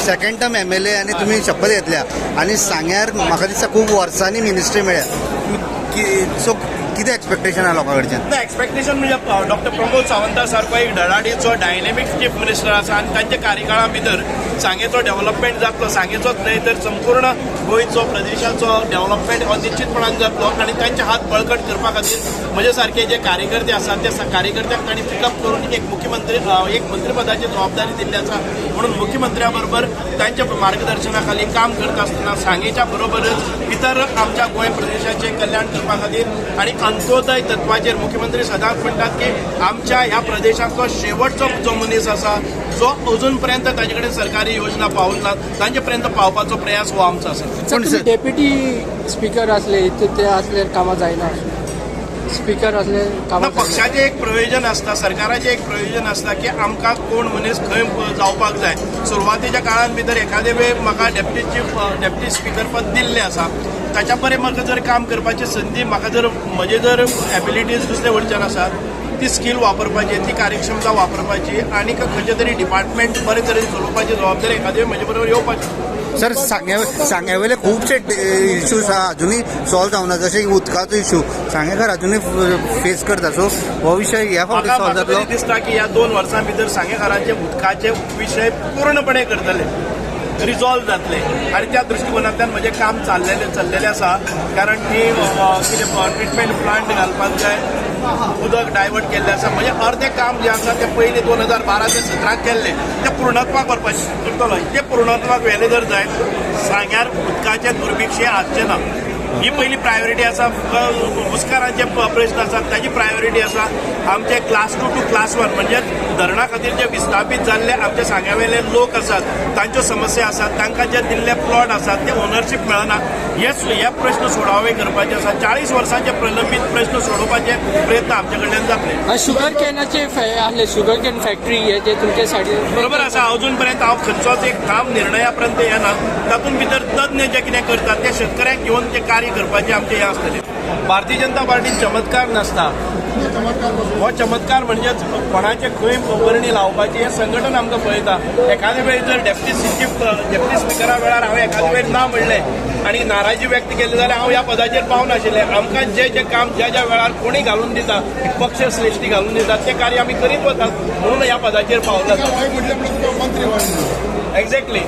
Second term MLA आनी तुमी शपथ घेतल्या आनी सांग्यार म्हाका दिसता खूब वर्सांनी मिनिस्ट्री मेळ्ळ्या. सो कितें एक्सपेक्टेशन आहा लोकां कडच्यान? ना, एक्सपेक्टेशन म्हणजे डॉक्टर प्रमोद सावंता सारको एक धडाडीचो, डायनेमीक चीफ मिनिस्टर आसा आनी तांच्या कार्यकाळा भितर सांगेचो डेव्हलपमेंट जातलो. सांगेचोच न्हय तर संपूर्ण गोंयचो, प्रदेशाचो डेव्हलपमेंट हो निश्चितपणान जातलो आनी तांचे हात बळकट करपा खातीर म्हजे सारके जे कार्यकर्ते आसात, त्या कार्यकर्त्यांक तांणी पिकअप करून एक मुख्यमंत्री, एक मंत्रीपदाची जबाबदारी दिल्ली आसा. म्हणून मुख्यमंत्र्या बरोबर तांच्या मार्गदर्शना खाली काम करता आसतना सांगेच्या बरोबरच इतर आमच्या गोंय प्रदेशाचे कल्याण करपा खातीर आनी अंत्योदय तत्वाचेर मुख्यमंत्री सदांच म्हणटात की आमच्या ह्या प्रदेशांतलो शेवटचो जो मनीस आसा, जो अजून पर्यंत ताजे कडेन सरकारी योजना पावूंक ना, तांचे पर्यंत पावपाचो प्रयास हो आमचो आसा. पण सर- डेप्युटी स्पीकर असले ते ते असल्यार कामां जायना, स्पीकर असले ना. कामां. पक्षाचें एक प्रयोजन आसता, सरकाराचें एक प्रयोजन आसता की आमकां कोण मनीस खंय जावपाक जाय. सुरवातेच्या काळान भितर एखादे वेळ म्हाका डेप्युटी स्पीकर पद दिल्लें आसा. ताच्या बरें म्हाका जर काम करपाची संदी, म्हाका जर म्हजे जर एबिलिटीज दुसरे वटच्यान आसात, ती स्कील वापरपाची, ती कार्यक्षमता वापरपाची आनी खंयचें तरी डिपार्टमेंट बरे तरेन चलोवपाची जबाबदारी एखादे वेळ म्हजे बरोबर येवपाची. सर, सांग्या वयले खुबशे इश्यूज आहा अजुनूय सॉल्व जावना, जशें की उदकाचो इश्यू सांगेकार अजुनूय फेस करता. सो हो विशय ह्या फावटी म्हाका सॉल्व म्हाका जातलो? तरी दिसता की ह्या 2 वर्सां भितर सांगेकारांचे उदकाचे विशय पूर्णपणे करतले, रिजॉल्व जातले आनी त्या दृश्टिकोनांतल्यान म्हजें काम चल्लेलें आसा. कारण ती कितें ट्रिटमेंट प्लांट घालपाक जाय, उदक डायवर्ट केल्लें आसा. म्हणजे अर्दें काम जें आसा तें पयलीं 2012 ते 17 केल्लें, तें पूर्णत्वाक व्हरपाचें करतलो. तें पूर्णत्वाक व्हेलें जर जायत, सांग्यार उदकाचें दुर्भिक्ष आसचें ना. ही पयली प्रायोरिटी आसा. मुस्कारांचे प्रश्न आसात, ताजी प्रायोरिटी आसा. आमचे class 2 to class 1 म्हणजे धरणा खातीर जे विस्थापीत जाल्ले आमचे सांग्यावेले लोक आसात, तांच्यो समस्या आसात. तांकां जे दिल्ले प्लॉट आसात ते ओनरशीप मेळना, हे प्रश्न सोडावे करपाचे आसा. 40 वर्सांचे प्रलंबीत प्रश्न सोडोवपाचे प्रयत्न आमचे कडल्यान जातले. शुगर कॅनाचे आसले, शुगर can factory हे जे तुमच्या सायडीन. बरोबर आसा. अजून पर्यंत हांव खंयचोच एक ठाम निर्णया पर्यंत येना. तातूंत भितर तज्ञ जे कितें करतात ते शेतकऱ्यांक घेवन ते कार्य करपाचें आमचें हें आसतलें. भारतीय जनता पार्टीन चमत्कार नासता. हो चमत्कार म्हणजेच कोणाचे खंय वर्णी लावपाची हें संघटन आमकां पळयता. एखादे वेळ जर डेप्युटी स्पिकरा वेळार हांवें एखादे वेळ ना म्हणलें आनी नाराजी व्यक्त केली जाल्यार हांव ह्या पदाचेर पावनाशिल्लें. आमकां जे जे काम ज्या ज्या वेळार कोणी घालून दिता, पक्ष श्रेष्ठी घालून दितात, तें कार्य आमी करीत वतात, म्हणून ह्या पदाचेर पावतात. एक्झॅक्टली.